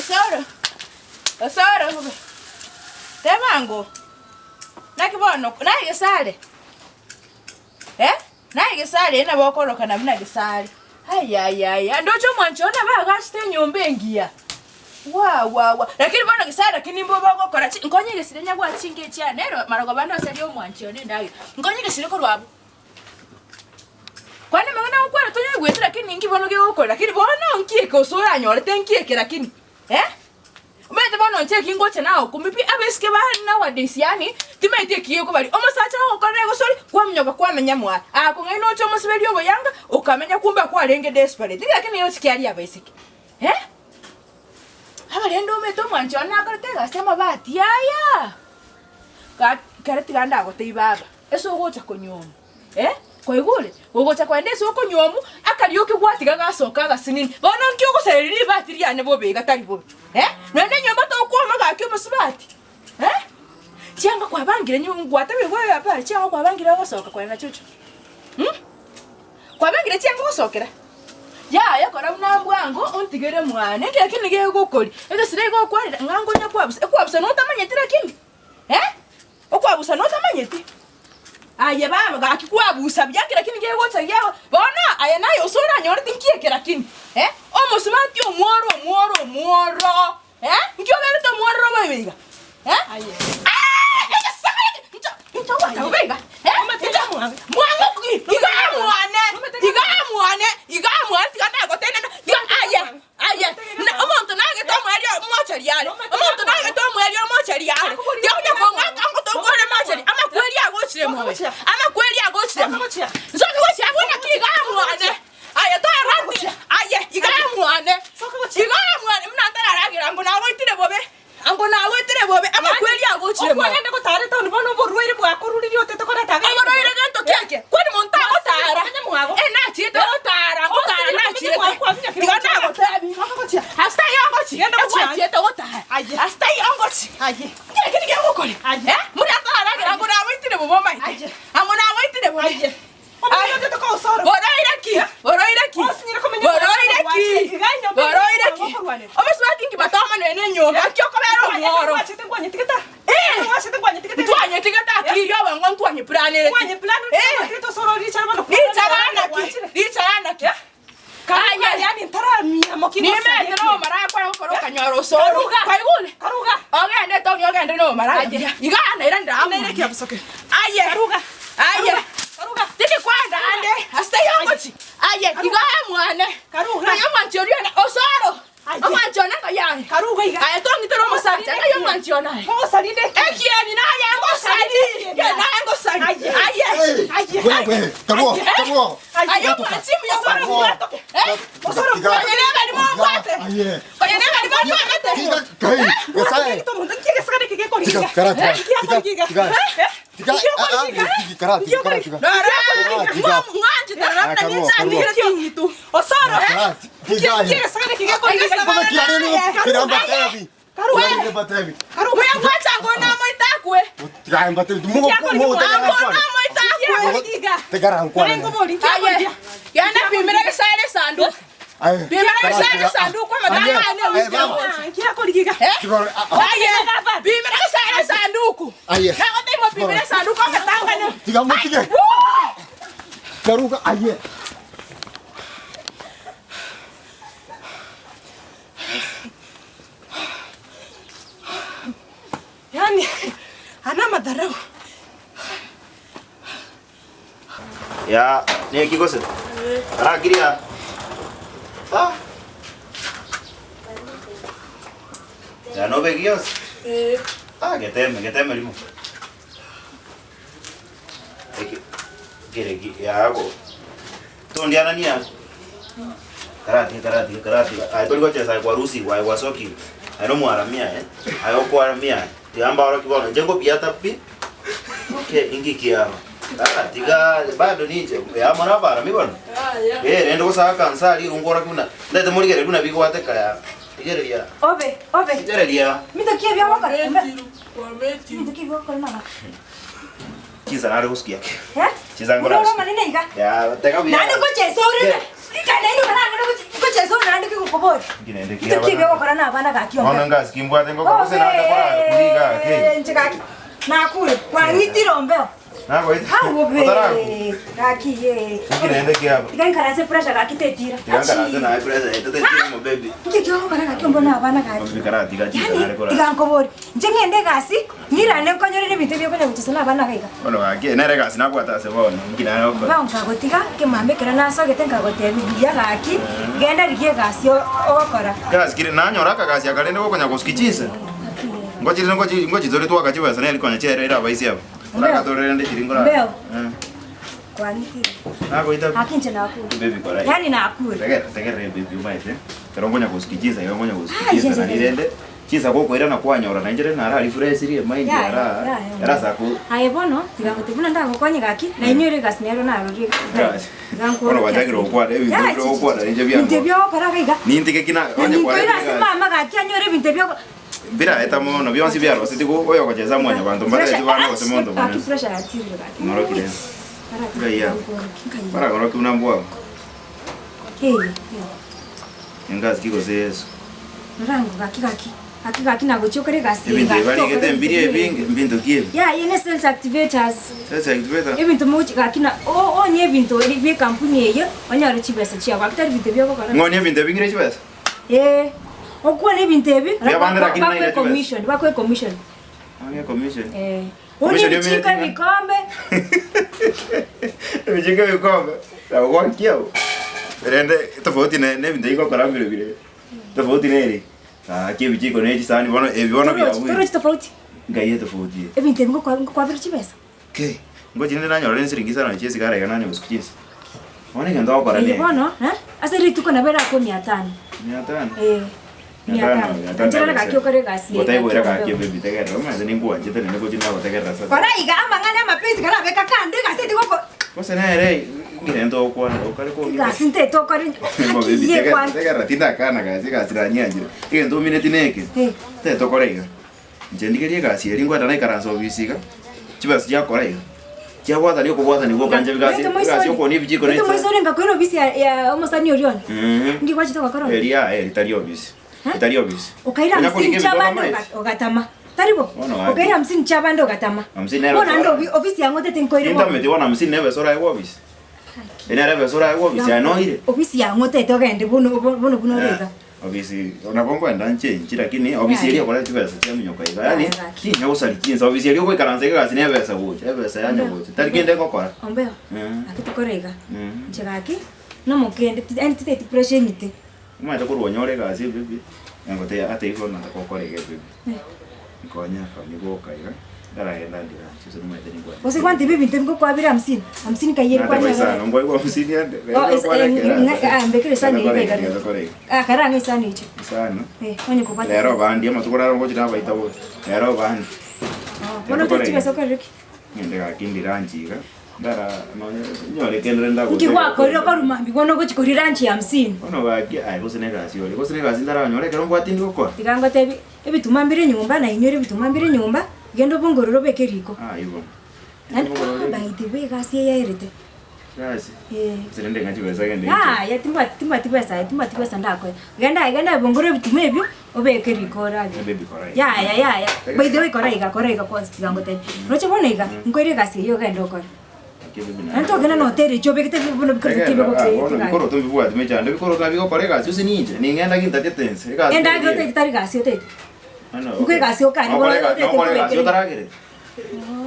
Osoro, Osoro, tebango, naki bono naye Gesare? Eh, naye Gesare ere nabo okorokana buna Gesare. Ayayaya, ndoche omwanchi one nabo agachete enyomba engiya, wawawa, lakini bono Gesare lakini mbobe ogokora chi nkonye egesire nyabwate chinka echiane ero marogoba ndoserie omwanchi one endagera, nkonye egesire korwa abwo. Kwani amang'ana agokwana tonyaigwete lakini inki bono gegokora lakini bono nki eke gose oranyorete nki eke lakini eh? Omanyete bono inche eki ngocha nagokumia pi abaiseke ba nowadays yaani timanyeti eki gekobaria omosacha agokorera egosori kwaminyoka kwamenya mwaye agakong'aina oche omosiberie oboyanga okamenya kumbe kwarenge desperate lakini nigo chikiaria abaiseke eh? Aba rende omanyete omwanchi one nakorete egasi amabati aya gaki kere tiga ndagotebie baba. Ase ogocha konyuomwa, eh, kwaigure? Ogocha kogenda ase okonyuomwa, akarioki gwatiga gasoka agasinini. Bono nki ogosareria ribati riane bobe iga tari bobe? Eh, nonya na enyomba tokwoma gaki omosubati, eh? Chianga kwabangire nyu gwatebiwa oyo habari, chianga kwabangire ogosoka kogenda chocho, mh? Kwabangire chianga ogosokera? Yaya kora buna mbwango ontigere mwane, ekero kende gegokoria, egesire igo okwarera ng'a nkonya kwabusa, ekwabusa notamanyeti lakini, eh? Okwabusa notamanyeti? Aye baba gaki kwabusa buya kera kindi kegocha giago bono aye naye ase oranyorete nki eke lakini eh omosubati omworo omworo omworo eh nki oberete omwororo boigo iga eh Aye. Aah egesaka eke incho incho gwacha bobe iga eh incho mwango ki iga mwane iga mwane iga mwane tiga nagotenena tiga aye Aye, na omonto nagete omoerio omocheri are, omonto nagete omoerio omocheri are, tiga konya kong'aka ngotokore mocheri, amakweri agochire moyo, amakweri agochire moyo. Nsoke gochia abwo naki iga mwane, aye torora aye iga mwane, iga mwane buna ntararagera ango nagoitire bobe. Ango nagoetire bobe, amakweri agochire mono. Okwagenda gotara etaoni bono oborwaire bwakoruririe otete koreta abere. Oborwaire gento ki eke? Kwani monto agotara? Omenye mwago. Eh, nachiete gotara, ngotara nachiete. Tiga nagotebi. Ase taiyo ngochi. Genda gochia. Gwachiete gotara. Aye. Ase taiyo ngochi. Aye. Nki eke nigo egokora? Aye. Eh, buna ntararagera ango nagoitire bobe omaete. Aye. Ango nagoitire bobe. Aye. Omenye otete kogosora. Boroire ki? Boroire ki? Osinyire komenya Boroire ki? Iga enyomba Boroire ki? okorwanera. Omosubati nki batomanire ne enyomba? Naki okobera omworo? Gwachete nkwanyetigete. Eh! Gwachete nkwanyetigete. Ntwanyetigete akiri obongo ntwanyeplanereti. Kwanyeplanereti. Eh! Gwachete osoro richara bono. Richara naki? Richara naki? Karuga yani ntaramiamoki Nimete no omara akora gokora okanyora osoro. Karuga. Kwaigure? Karuga. Ogende etown ogende no omara. Aye. Iga naira Naire ndira. kiabusoke. Aye. Karuga. Aye. Karuga. Tindi kwenda ande. Ase yongochi. Aye. Iga mwane. Karuga. Aye omwanchi oria one osoro. Aye. Omwanchi one ng'ai aye. Karuga iga. Aye tong'itere omosacha ng'ai omwanchi one aye. Mogosarinde eki. Ekieni naye ngosari. Ekieni naye ngosari. Aye. Aye. Aye. Wewe, karuo, karuo. Aye omwanchi muya Osoro osoro. mbwatoke. Eh? Osoro Tiga. Onye nebari mombwate. Aye. Onye nebari mombwate. Tiga, kai, Nyasaye. Tiga, kara, tiga, tiga, tiga. Tiga, ah, ah, tigi, kara, tiga, kara, tiga. Tiga. Kara, tiga, aye. Kwanza kiareni, kiramba tebi. Kiramba tebi. Tiga, mba tebi. Mungu, Mungu, tega nkwana. Tega nkwana. Aye. Kara, tiga, ah. Aye. Aye, mama. Tiga, ah, ah. Aye. Tiga, mutige. Karuga, aye. Yani ana amadharau. Ya, neki gose? Arakiria. Ah. Ya no begios. Ah, geteme, geteme rimo. Eki kere ki yago. Tondianania. Karati, karati, karati. Aye tori gochesa aye kwarusigwe, aye gwasokigwe. Aye nomwaramia eh. Aye okwaramia. Tiga mbaoroki bono, inche nkobiata pi. Okay, inki kiaba? Ah, tiga bado ninche ya mora abarami bono. Eh, rende gosaka kansa aria ngoroki buna ndete morigereria buna bigwateka ya. Rigereria. Obe, obe. Rigereria. Minto ki ebia ogokora? Minto ki ebia ogokora mama? Chinsa nare gosukia. Eh? Chinsa nkora. Buna omanene iga. Ya, tega buya. Naende ngochesa orebe. Naende okaragende gochesa naende kegokoboria. Inki naende Into ki kiabana? ebiogokora na abana gaki Bono ombeo? ngasi kimbwate ngokora gose naende korara kuriga ake. Inche gaki nakure kwang'itire ombeo. Nagoita. Agobe Otaraku. gaki ye. Inki naende kiaba? Tiga nkaranse pressure gaki tetira. Tiga nkaranse naye pressure yaito tetira mo baby. Inki ekiogokora gaki ombeo na abana gaki? Baby karatiga chinsa Yaani nare korara. tiga nkobori inche ng'ende egasi ng'irane nkonyorere ebinto ebiokonya gochesa na abana iga iga. Bono gaki nere egasi nabwate ase bono inki nare gokora? Bono nkagotiga ekemambia ekero nasogete nkagotebia buya gaki genda rigia egasi ogokora. Egasi kere nanyora akagasi aka rende gokonya gosuki chinsa. Ngochire ngochi ngochitore twaka chibesa neri konya chiaere ere abaisia aba. Oragatorere rende chiri ngorara. Mbeo. Eh. Kwang'itire. Nagoita. Gaki inche nakure. Baby kora. Yaani nakure. Tegerera tegerera baby omaete. Ekero nkonya gosuki chinsa iga nkonya gosuki Ah, chinsa yes, nari yes. rende chinsa gokoirana kwanyora nainche rende nara refresh-rie emind Yaya, ara yaya. era ase ako Aye bono, tiga ngote buna ndagokonye gaki, na inyore egasi nero narorire. Egasi. Bono gwachakire gokwana ebinto Yaya, bire gokwana ninche biango. Ebinto ebio ogokora iga iga. Nintike ki na Na onye ninkoira kwaretire ase egasi. mama gaki anyore ebinto ebio ogo- Mbiraeta mono, bionsi biaroseti go oyogochesa mwanyabanto mbareti bana gose monto Gaki monene. pressure yatirire gaki. Ng'orokire. Karati Ngai yabo. ng'oroki, ngai. Baragoroki buna mbwabo. Eh, eh. Engasi ki gose Yeso. Norango gaki gaki. Gaki gaki nagochia okore egasi eye Ebinto gaki ebi barigete tokora mbiri ebinto ebi. ebinge, mbinto ki ebi? Yaya ne sales activators. Sales activator? Ebinto mogochi gaki na o- onye ebinto eri bie ekampuni eye onyore chibesa chiago gaki tari binto biogokora. Ng'onie ebinto ebi ng'ire chibesa? Ee, okwane ebinto ebi, Mbuya bande bakoe lakini naira chibesa. commission, bakoe commission. Bakoe commission. Eh. Onye Commission ebichiko emineti ng'a- ebikombe. Ebichiko ebikombe. Nabo gwakia abwo. Rende tofauti ne ne ebinto bigokora mbire bire. Tofauti neri. Gaki ebichiko ne chisani bono ebi bono Torochi, biabuire. torochi tofauti. Ngai etofauti eye. Ebinto ebi ngokwa ngokwabera chibesa. Kei, ngochi rende nanyora ensiringi isano chia esigara iga nanya gosukia chinsa. Bono egento ogokora Eye neke. bono, eh, ase rituko nabo erakwe mia tano. Mia tano? Eh, mia tano. Mia tano Inche rero gaki okore egasi eye Gotaigwera gaki gaki obe. baby tegerera omanyete ninkwanchete naende ngochi nagotegerera sasa. Kora iga amang'ana y'amapenzi karabeka kando egasi etigoko. Gose nere ng'irente ogokwana okare kong'ita. Egasi ntaete okore Bo gaki baby ye tegerera kwanza. tegerera tindakana gasi egasi nanyianchire. Egento omineti neke, Eh. ntaete okore iga. Inche ndigerie egasi eria ngoeta naikaransa obisi iga, chibesa chiakora iga, chiabwatania okobwatania gwokancha egasi egasi yokonia ebichiko na Gento echa. moisore ngakoira obisi ya ya omosani oria one. Mhm. Nki gwachete gokora ore? Eria aye ritari obisi, Eh? etari obisi. Okaira Onya hamsini korika chia ebinto abande omanyete. oga- ogatama. Tari bo? Bono gaki. Okaira hamsini chia abande ogatama. Hamsini nero Bono naende chora. obi- ofisi yang'o otete nkoire bono. Nintameti bono hamsini nebe ase oraegwe obisi. Eri nere ebesa oraegwe obisi aye noire. Ofisi yang'o otete ogende bono bono buna ore iga. Obisi nabo nkoenda nchenchi lakini obisi eria ekore chibesa chiaminyoka iga yaani Yaya gaki. tinya gosari chinsa obisi eria ogoikaransa iga egasi na ebesa gocha ebesa yanya gocha tari kende ngokora. Ombeo, Mm. gaki tokore iga. Mm. Inche gaki, nomokende ti yaani titaeti pressure eng'ite. Omanyete korwa onyore egasi ebibi, engote ata igo nataka gokora iga ebibi. Nkonya akani goka iga, nkaragenda ndire anche ase nomanyete ninkwane. Gose gwantebia ebinto ebi ngokwabire hamsini, hamsini kaiye Nateba isano, nkoigwa hamsini ande. Oh, is- eh, ng'a- ah, mbekere esani eyio iga iga. Kore iga. Ah, karang'e esani echo. Isano. Eh, onye kobwate. Rero bandi amatuko rero ngochi nabaita bobe. Rero bandi. Oh, bono Kore tari iga. chibesa okorire ki? Ng'ende gaki ndire anche iga. Ndara nonye nyore kende ndagocha. Nki gwakorire okorwa mambia bono ogochi koria lunch ya hamsini? Bono gaki aye gose na egasi ore, gose na egasi ntaranyore ekero mbwate indi gokora. Tiga ngotebi, ebituma mbire nyomba na inyore ebituma mbire nyomba, genda obongorore obeke riko. Aye bono. Naende ah by the way egasi eye yaerete. Egasi? Eh. Gose rende ng'a chibesa genda inche. Yaya timbwati timbwati besa aye timbwati besa ndakoe. Genda aye genda obongorore ebituma ebio, obeke riko oragere. Baby kora iga. Yaya yaya, by the way kora iga kora iga kwanza tiga ngotebi. Roche bono iga, nkoire egasi eyio ogende okore. Naende togenda na hoteli echio obegete buna bikoroto Egera, ah, bono ebi bikoroto mbibwati mechando, ebikoroto nabio bigokora egasi ase ninche, ning'enda gintachete inse, egasi Endagera neriere. otaete tari gasi otaete. Bono, Nkwe okay. egasi okare Nokora bono ega- otaete nokora egasi nkobekere. otaragerete?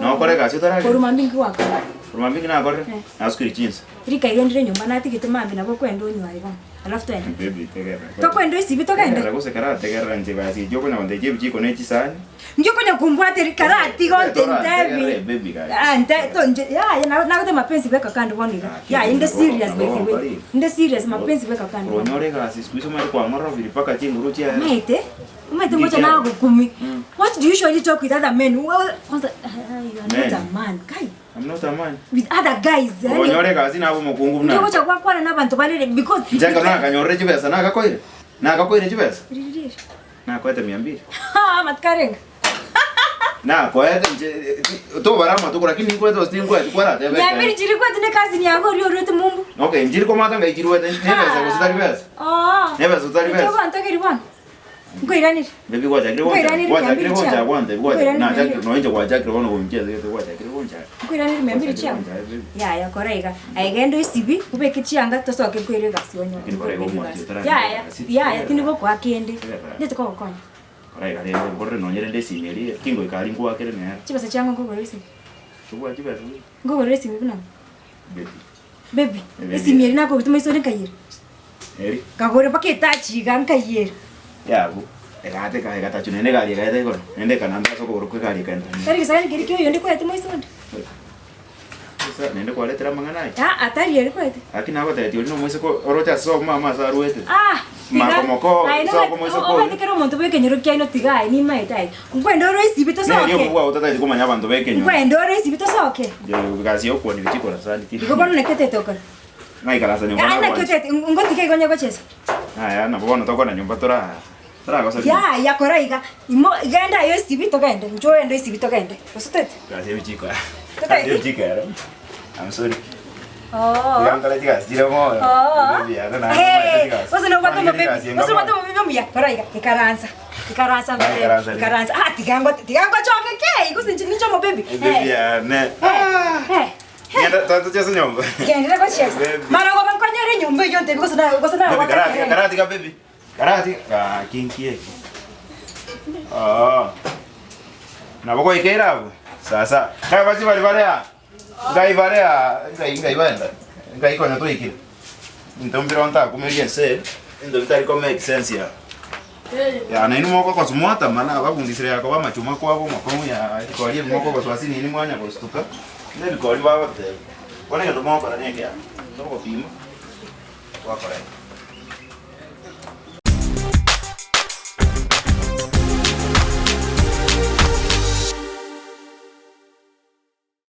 Nokora egasi otaragerete? Korwa mambia inki gwakora? Korwa mambia inki nakorire? Eh. Nasukire chinsa. Rika iga ndire nyomba natigete mambia nabo okwenda onywe aye bono. Alafu twende. Baby, tegerera. Tokwenda oisibi togende? Tegerera gose karategerera inche egasi echi okonya gontebia ebichiko ne chisani. Inche okonya kombwateri karatiga onte Tegerera ntebi. baby gaki. Ah, nte to nche yaya na nagote mapenzi weka kando bono iga. Ah, Yaya inde nabo- serious nabo by the way. bari. Inde serious mapenzi weka kando. bono. Onyore egasi siku hizi omanyete kwang'ororobiri mpaka chinguru chiaye. Maete, maete ngocha Ndikia. nagokumi. What do you usually talk with other men? Well, kwanza ah, you are not Men. a man. Kai. I'm not a man. With other guys. Yani. Onyore egasi nabe omokungu buna. Ndio gocha gwakwana nabanto barere because Inche ekero nakanyorire chibesa nagakoire. Nagakoire chibesa. Ririri. Nakoete mia mbili. Ha, matikarenga. Nakoete inche tobara amatuko lakini ninkwete gose tinkweti kwaratebe Mia ekeene. mbili chirikwete ne cousin yago oria orwete mumbu. Okay, nchiri komata ngai chiruete, nebesa gose tari besa? Oo. Nebesa gose tari besa? Togontogeri bono. Nkoiranere. Baby gwachakire goncha, Nkoiranere mia gwachakire mbili goncha chiago. gwante, gwachakire, Nkoiranere mia nachakire, mbili. noinche gwachakire bono gonchia ase gwachakire goncha. Nkoiranere mia mbili chiago. Gwachakire goncha, baby. Yaya kora iga. Aye genda oisibi, obeke chianga tosoke nkoire egasi onyore. Lakini kora iga omwanchi otararia Yaya, egasi. yaya tindi gokoa kende. Tegera. Ndete kogokonya. Kora iga rende, nkorere nonye rende esimi eria, tingoika aria nkoakere nere. Chibesa chiango nkogorera esimi. Tobwati chibesa baby? Nkogorera esimi buna ng'o? Baby. Baby, Baby. esimi eria nakogorete maiso ore nkayera. Eri? Nkagora mpaka etachi iga nkayera. Yabu, egateka egatachwa naende egari egaeta igoro, naende ekanamba ase okogoro kwa egari ekaenda. Tari gesagani keria kia oyonde kwaete maiso onde. Sasa naende kwaretire amang'ana aya? Aa, tari eri kwaete. Lakini nagotebetie oria nomoiseke oroche ase omama ase arwete. Ah, tiga. Mako moko, Aye, soka omoiseke oyo. omanyete kera omonto bw'ekenyoro kiaino tiga aye, nimaete aye. Nkwende ore esibi Neri tosoke. obwo bwao otataeti komanya abanto b'ekenyoro. Nkwende ore esibi tosoke. Egasi ya okwania bichikora sani ti. Igo bono naki otete okora? Naikarasa nyomba Aa, naki nagwancha. otete, ngotiga igo onye gochesa. Aya nabo bono tokona nyomba tora toragosa Yaya kora iga, imo genda aye esibi togende, inchuo ogende esibi togende, gose otete? Gasi ebichiko. Totagete? Gasi ebichiko ero. I'm sorry. Oo. Iga nkore chigasi chire moyo. Oo. Baby yane naende Hey, omanyete chigasi. gose nobwate Mani omobebi, chigasi gose enga obwate moyo. omobebi omuya, kora iga, ikaransa, ikaransa Ah, ngotebi, ikaransa rende. ikaransa, ah tiga ngo tiga ngochoke kei, gose inche ninche omobebi. Baby yane. Eh, Ngenda toche nyomba. Genderera gochiesa. Baby. Marogoba nkonyore enyomba eyio ntebi gose na gose Baby nagoaka karatiga ekerende. karatiga baby. Karatiga gaki nki eke. Oo. Nabo goikeire abwo. Sasa. Ngai bachi bari bare aa. Ngai bare aa. Ngai ngai baenda. Ngai konya twaikire. Into mbire ntakumeria ense. Into bitari ko make sense ya. Ya nainwe mogokosa mwatama na ababundisire yakobo amachuma kwabo omokongu ya ebikori ebi mokogosa ase nini mwanya gostuka na ebikori bagoteba. Bono egento mogokora nekiya, togopima twakora iga.